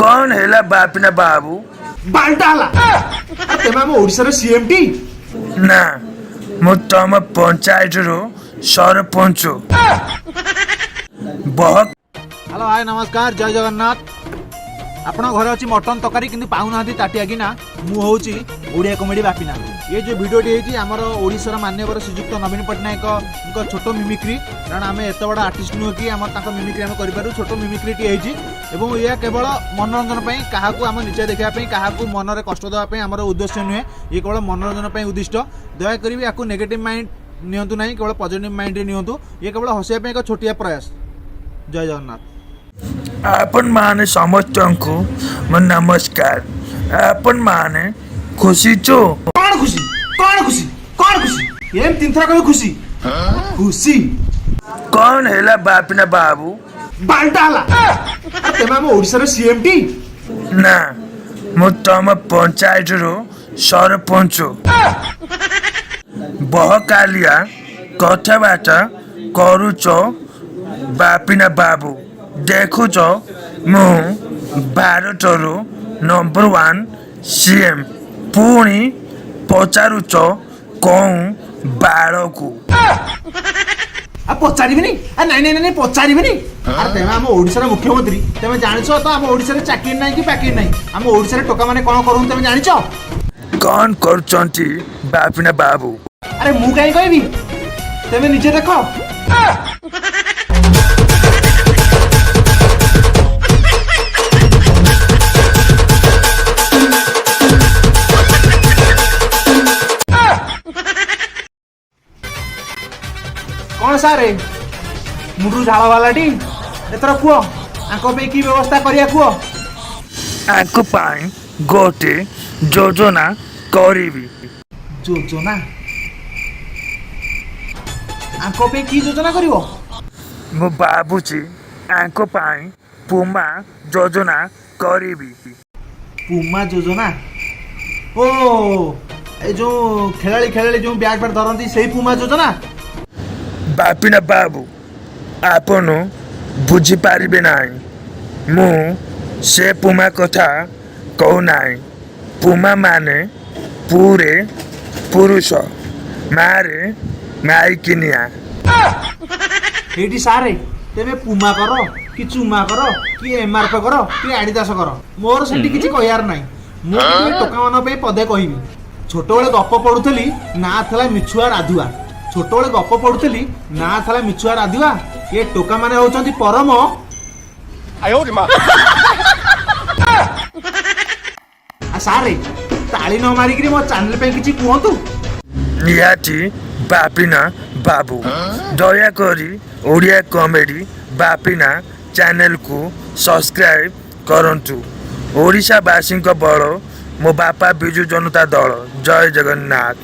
କଣ ହେଲା ବାପିନା ବାବୁ? ବାଲଟା ହେଲା। ଆରେ ତେମେ ଆମ ଓଡ଼ିଶାର ସିଏମ୍ ଟି? ନା, ମୁଁ ତମ ପଞ୍ଚାୟତରୁ ସରପଞ୍ଚ ବହ। ହ୍ୟାଲୋ, ହାଏ, ନମସ୍କାର, ଜୟ ଜଗନ୍ନାଥ। ଆପଣଙ୍କ ଘରେ ଅଛି ମଟନ୍ ତରକାରୀ କିନ୍ତୁ ପାଉନାହାନ୍ତି ତାଟିଆ କି ନା? ମୁଁ ହେଉଛି ଓଡ଼ିଆ କମେଡ଼ି ବାପିନା। ଏ ଯେଉଁ ଭିଡ଼ିଓଟି ହେଇଛି, ଆମର ଓଡ଼ିଶାର ମାନ୍ୟବର ଶ୍ରୀଯୁକ୍ତ ନବୀନ ପଟ୍ଟନାୟକଙ୍କ ଛୋଟ ମିମିକ୍ରି। କାରଣ ଆମେ ଏତେ ବଡ଼ ଆର୍ଟିଷ୍ଟ ନୁହେଁ କି ଆମର ତାଙ୍କ ମିମିକ୍ରି ଆମେ କରିପାରୁ। ଛୋଟ ମିମିକ୍ରିଟି ହେଇଛି ଏବଂ ଏହା କେବଳ ମନୋରଞ୍ଜନ ପାଇଁ। କାହାକୁ ଆମ ନିଚେ ଦେଖିବା ପାଇଁ, କାହାକୁ ମନରେ କଷ୍ଟ ଦେବା ପାଇଁ ଆମର ଉଦ୍ଦେଶ୍ୟ ନୁହେଁ। ଇଏ କେବଳ ମନୋରଞ୍ଜନ ପାଇଁ ଉଦ୍ଦିଷ୍ଟ। ଦୟାକରି ବି ୟାକୁ ନେଗେଟିଭ୍ ମାଇଣ୍ଡ ନିଅନ୍ତୁ ନାହିଁ, କେବଳ ପଜିଟିଭ୍ ମାଇଣ୍ଡରେ ନିଅନ୍ତୁ। ଇଏ କେବଳ ହସିବା ପାଇଁ ଏକ ଛୋଟିଆ ପ୍ରୟାସ। ଜୟ ଜଗନ୍ନାଥ। ଆପଣମାନେ ସମସ୍ତଙ୍କୁ ମୋ ନମସ୍କାର। ଆପଣମାନେ ଖୁସି ତ? କଣ ଖୁସି, କଣ ଖୁସି, କଣ ଖୁସି? ଏମିତି ତିନିଥର କହିବେ ଖୁସି ଖୁସି। କଣ ହେଲା ବାପିନା ବାବୁ? ବାଲଟା ହେଲା। ଆରେ ତେମେ ଆମ ଓଡ଼ିଶାର ସିଏମ୍ ଟି? ନା, ମୁଁ ତମ ପଞ୍ଚାୟତରୁ ସରପଞ୍ଚ। ବହକାଲିଆ କଥାବାର୍ତ୍ତା କରୁଛ ବାପିନା ବାବୁ। ଦେଖୁଛ, ମୁଁ ଭାରତରୁ ନମ୍ବର ୱାନ୍ ସିଏମ୍, ପୁଣି ପଚାରୁଛ କେଉଁ ବାଳକୁ? ଆଉ ପଚାରିବିନି? ଆ ନାଇଁ ନାଇଁ ନାଇଁ, ପଚାରିବିନି। ଆରେ ତେମେ ଆମ ଓଡ଼ିଶାର ମୁଖ୍ୟମନ୍ତ୍ରୀ, ତେମେ ଜାଣିଛ ତ ଆମ ଓଡ଼ିଶାରେ ଚାକିରି ନାହିଁ କି ବାକିରି ନାହିଁ? ଆମ ଓଡ଼ିଶାରେ ଟୋକାମାନେ କଣ କରନ୍ତି ତେମେ ଜାଣିଛ? କଣ କରୁଛନ୍ତି ବାପିନା ବାବୁ? ଆରେ ମୁଁ କାହିଁ କହିବି, ତେମେ ନିଜେ ଦେଖ। କଣ ସାରେ, ମୁଣ୍ଡରୁ ଝାଳ ବାହାରିଲାଟି? ଏଥର କୁହ, ଆଙ୍କ ପାଇଁ କି ବ୍ୟବସ୍ଥା କରିବା କୁହ। ଆଙ୍କ ପାଇଁ ଗୋଟେ ଯୋଜନା କରିବି। ଯୋଜନା? ଆଙ୍କ ପାଇଁ କି ଯୋଜନା କରିବ? ମୁଁ ଭାବୁଛି ଆଙ୍କ ପାଇଁ ପୁମା ଯୋଜନା କରିବି। ପୁମା ଯୋଜନା? ଓ, ଏ ଯୋଉ ଖେଳାଳି ଖେଳାଳି ଯୋଉ ବ୍ୟାଟ୍ ଫ୍ୟାଟ୍ ଧରନ୍ତି, ସେଇ ପୁମା ଯୋଜନା? ବାପିନା ବାବୁ, ଆପଣ ବୁଝିପାରିବେ ନାହିଁ। ମୁଁ ସେ ପୁମା କଥା କହୁନାହିଁ। ପୁମା ମାନେ ପୁରେ ପୁରୁଷ, ମାରେ ମାଇକିନିଆ। ଏଇଠି ସାରେ, ତେମେ ପୁମା କର କି ଚୁମା କର କି ଏମଆରପି କର କି ଆଡ଼ିଦାସ କର, ମୋର ସେଠି କିଛି କହିବାର ନାହିଁ। ମୁଁ କିନ୍ତୁ ଏ ଟୋକାମାନଙ୍କ ପାଇଁ ପଦେ କହିବି। ଛୋଟବେଳେ ଗପ ପଢୁଥିଲି, ନାଁ ଥିଲା ମିଛୁଆ ରାଧୁଆ। ଛୋଟବେଳେ ଗପ ପଢୁଥିଲି, ନାଁ ଥିଲା ମିଛୁଆ ରାଧୁଆ। ଏ ଟୋକାମାନେ ହଉଛନ୍ତି ପରମ। ଆ ସାରେ, ତାଳି ନ ମାରିକିରି ମୋ ଚ୍ୟାନେଲ ପାଇଁ କିଛି କୁହନ୍ତୁ। ନିହାତି ବାପିନା ବାବୁ, ଦୟାକରି ଓଡ଼ିଆ କମେଡ଼ି ବାପିନା ଚ୍ୟାନେଲକୁ ସବସ୍କ୍ରାଇବ୍ କରନ୍ତୁ। ଓଡ଼ିଶାବାସୀଙ୍କ ବଳ ମୋ ବାପା ବିଜୁ ଜନତା ଦଳ। ଜୟ ଜଗନ୍ନାଥ।